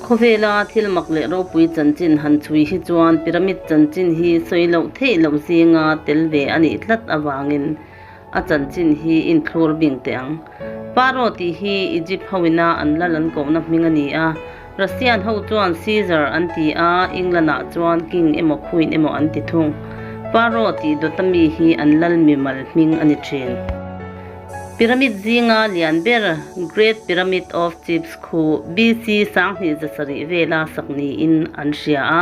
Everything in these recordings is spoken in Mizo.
Khawvela thil mak leh ropui chanchin han chhui hi chuan pyramid chanchin hi sawi loh theih loh zinga tel ve a nih tlat avangin a chanchin hi inthlur bing teh ang. Pharaoh tih hi Egypt hoina an lal an kohna hming a ni a, Russian ho chuan Caesar an ti a, England ah chuan King emaw Queen emaw an ti thung. Pharaoh tih dawta mi hi an lal mimal hming a ni thin. Pyramid zinga lian ber Great Pyramid of Cheops khu BC 1700 vela sak niin an hria a,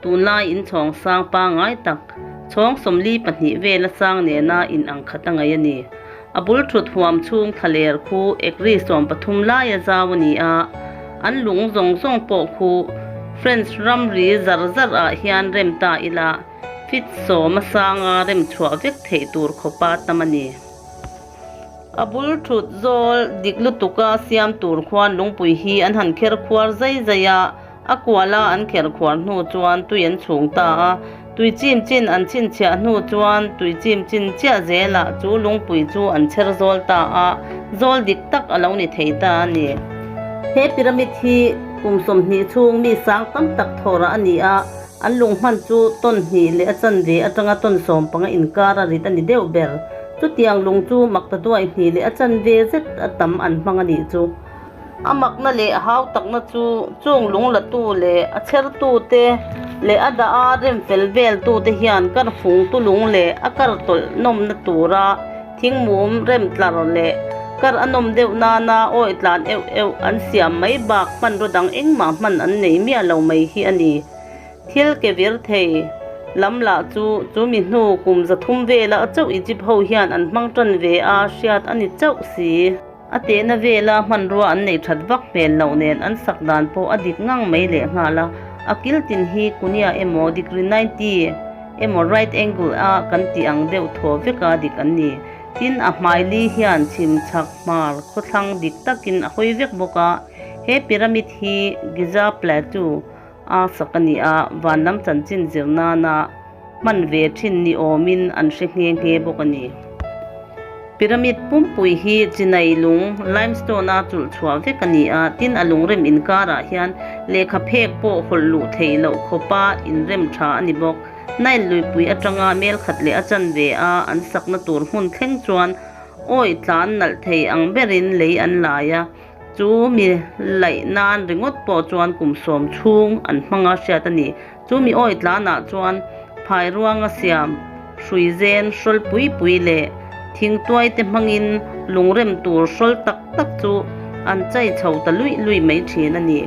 tunlai inchhawng sang pangngai tak chhawng 42 vela sang nena inang khat a ngaih a ni. A bul thut huam chhung thlaler khu ekri 13 laia zau a ni a, an lung zawng zawng pawh khu French ramri zar zar ah hian rem ta ila fit 10 a sanga rem chhuah vek theih tur khawpa tam a ni. A bul thut zawl dik lutuka siam tur khuan lungpui hi an han kher khuar zai zai a, a kuala an kher khuar hnu chuan tui an chhung ta a, tui chim chin an chhinchhiah hnu chuan tui chim chin chiah zelah chu lungpui chu an chher zawl ta a, zawl dik tak a lo ni thei ta a ni. He pyramid hi kum 20 chhung mi sang tam tak thawrah a ni a, an lung hman chu tawn hnih leh a chanve atanga tawn 15 inkar a rit a ni deuh ber. Chutiang lung chu makta duai hnih leh a chanve zet a tam an hmang a nih chu. A makna leh a hau takna chu chung lung latu leh a chhertu te leh a dah a rem fel vel tu te hian kar fung tu lung leh a kar tawlh nawmna tura thing mum rem tlar leh kar a nawm deuh nana awi tlan euh euh an siam mai bak hmanraw dang engmah hman an nei miah lo mai hi a ni. Thil ke vir thei lam lah chu chu mi hnu kum 300 vela chauh Egypt ho hian an hmang tan ve a hriat a ni chauh si. A tehna vela hmanrua an nei that vak hmel loh nen an sak dan pawh a dik ngang mai leh nghal a, a kil tin hi kunia emaw degree 90 emaw right angle a kan tih ang deuh thaw veka dik an ni. Tin a hmai li hian chhim chhak hmar khawthlang dik takin a hawi vek bawk a, he pyramid hi Giza Plateau a sak a ni a, van lam chanchin zir nana hman ve thin ni awmin an hre nghe nghe bawk a ni. Pyramid pumpui hi chinai lung limestone a chulh chhuah vek a ni a, tin a lungrem inkarah hian lehkha phek pawh hawlh luh theih loh khawpa inrem tha a ni bawk. Nile luipui atanga mel khat leh a chanve a an sakna tur hmun thleng chuan awi tlan nalh thei ang berin lei an lai a, chu mi laih nan ringawt pawh chuan kum 10 chhung an hmanga hriat a ni. Chu mi awi tlanah chuan phai ruanga siam hrui zen hrawl pui pui leh thing tuai te hmangin lungrem tur hrawl tak tak chu an chai chho ta luih luih mai thin a ni.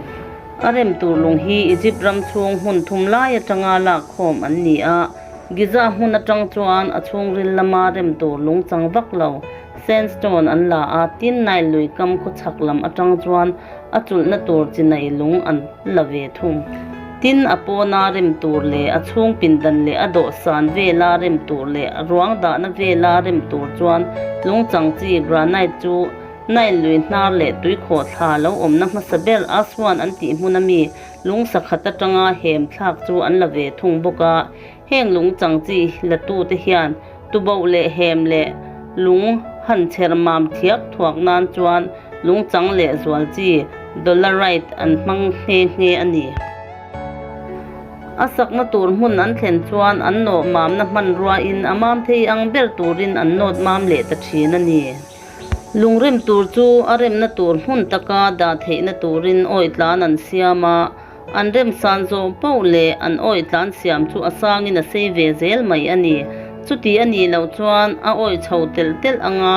A rem tur lung hi Egypt ram chhung hmun thum lai atanga lak khawm an ni a, Giza hmun atang chuan a chhungril lama rem tur lung chang vak lo sandstone an la a, tin Nile lui kam khaw chhak lam atang chuan a chulhna tur chinai lung an la ve thung. Tin a pawna rem tur leh a chhung pindan leh a dawhsan vela rem tur leh a ruang dahna vela rem tur chuan lung chang chi granite chu Nile lui hnar leh tui khawh thla lo awmna hmasa ber Aswan an tih hmun ami lung sakhat atanga hem thlak chu an la ve thung bawk a, heng lung chang chi la tu te hian tuboh leh hem leh lung han chher mam thiak thuak nan chuan lung chang leh zual chi dolerite an hmang nghe nghe a ni. A sakna tur hmun an thlen chuan an nawh mamna hmanrua in a mam thei ang ber turin an nawt mam leh ta thin a ni. Lungrem tur chu a remna tur hmun taka dah theihna turin awi tlan an siam a, an rem san zawh poh leh an awi tlan siam chu a sangin a sei ve zel mai a ni. Chuti a nih loh chuan a awi chho telh telh anga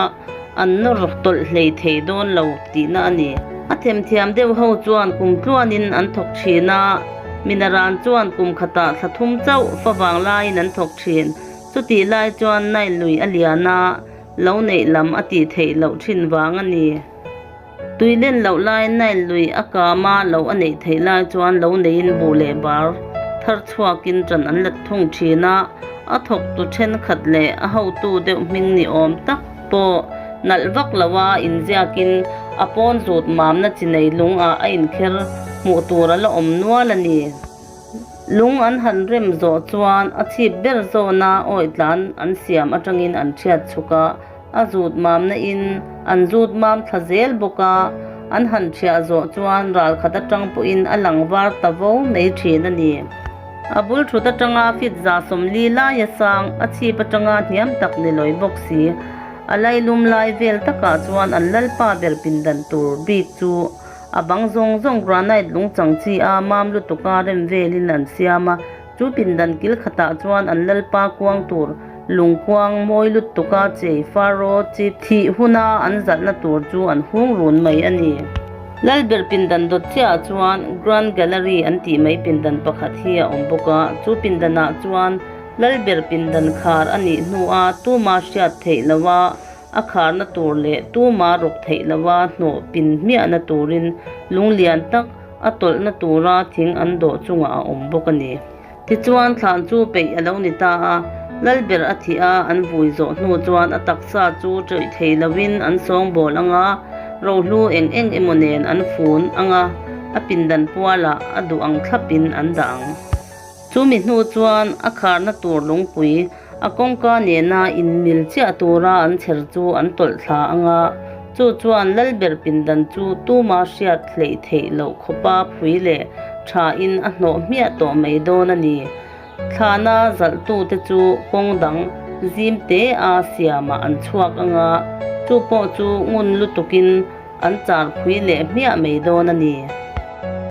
an nawr tawlh hlei thei dawn lo tihna a ni. A themthiam deuh ho chuan kum tluanin an thawk thin a, minaran chuan kum khatah thla thum chauh favang laiin an thawk thin. Chuti lai chuan Nile lui a lian a, lo neih lam a tih theih loh thin vang a ni. Tui len loh lai Nile lui a kama lo a neih theih lai chuan lo neiin buh leh bar thar chhuakin tan an let thung thin a, a thawk tu thenkhat leh a hotu deuh hming ni awm tak pawh nalh vak loa inziakin a pawn zut mamna chi nei lung ah a inkher hmuh tur a la awm nual a ni. Lung an han rem zawh chuan a chhip ber zawna awi tlan an siam atangin an thiat chhuk a, a zut mamna in an zut mam thla zel bawk a, An han ṭhiah zawh chuan ral khat aṭang pawhin a lang var ta vo mai ṭhin a ni. A bul ṭhut aṭanga fit 140 laia sang, a chhip aṭanga hniam tak ni lawi bawk si. A lailum lai vel takah chuan an lalpa ber pindan tur bik chu a bang zawng zawng granite lung chang chi a mam lutuka rem velin an siam a, chu pindan kil khatah chuan an lalpa kuang tur lungkuang mawi lutuka chei Pharaoh chi thih huna an zalhna tur chu an hung run mai a ni. Lalber pindan dawt chiahah chuan Grand Gallery an tih mai pindan pakhat hi a awm bawk a, chu pindanah chuan Lalber pindan khar a nih hnua tuma hriat theih loha a kharna tur leh tuma rawk theih loha hnawh pin hmiahna turin lung lian tak a tawlhna tura thing an dawh chungah a awm bawk a ni. Tichuan thlan chu peih a lo ni ta a, Lalber a thih a an vui zawh hnu chuan a taksa chu ṭawih thei loin an sawngbawl ang a, rohlu eng eng emaw nen an fun ang a, a pindan pualah a duh ang thlapin an dah ang. Chumi hnu chuan a kharna tur lungpui a kawngka nena inmil chiah tura an chher chu an tawlh thla ang a, chu chuan Lalber pindan chu tuma hriat hleih theih loh khawpa phui leh thain a hnawh hmiah tawh mai dawn a ni. Thlana zalhtute chu kawng dang zim te a siamah an chhuak ang a, chu pawh chu ngun lutukin an char phui leh hmiah mai dawn a ni.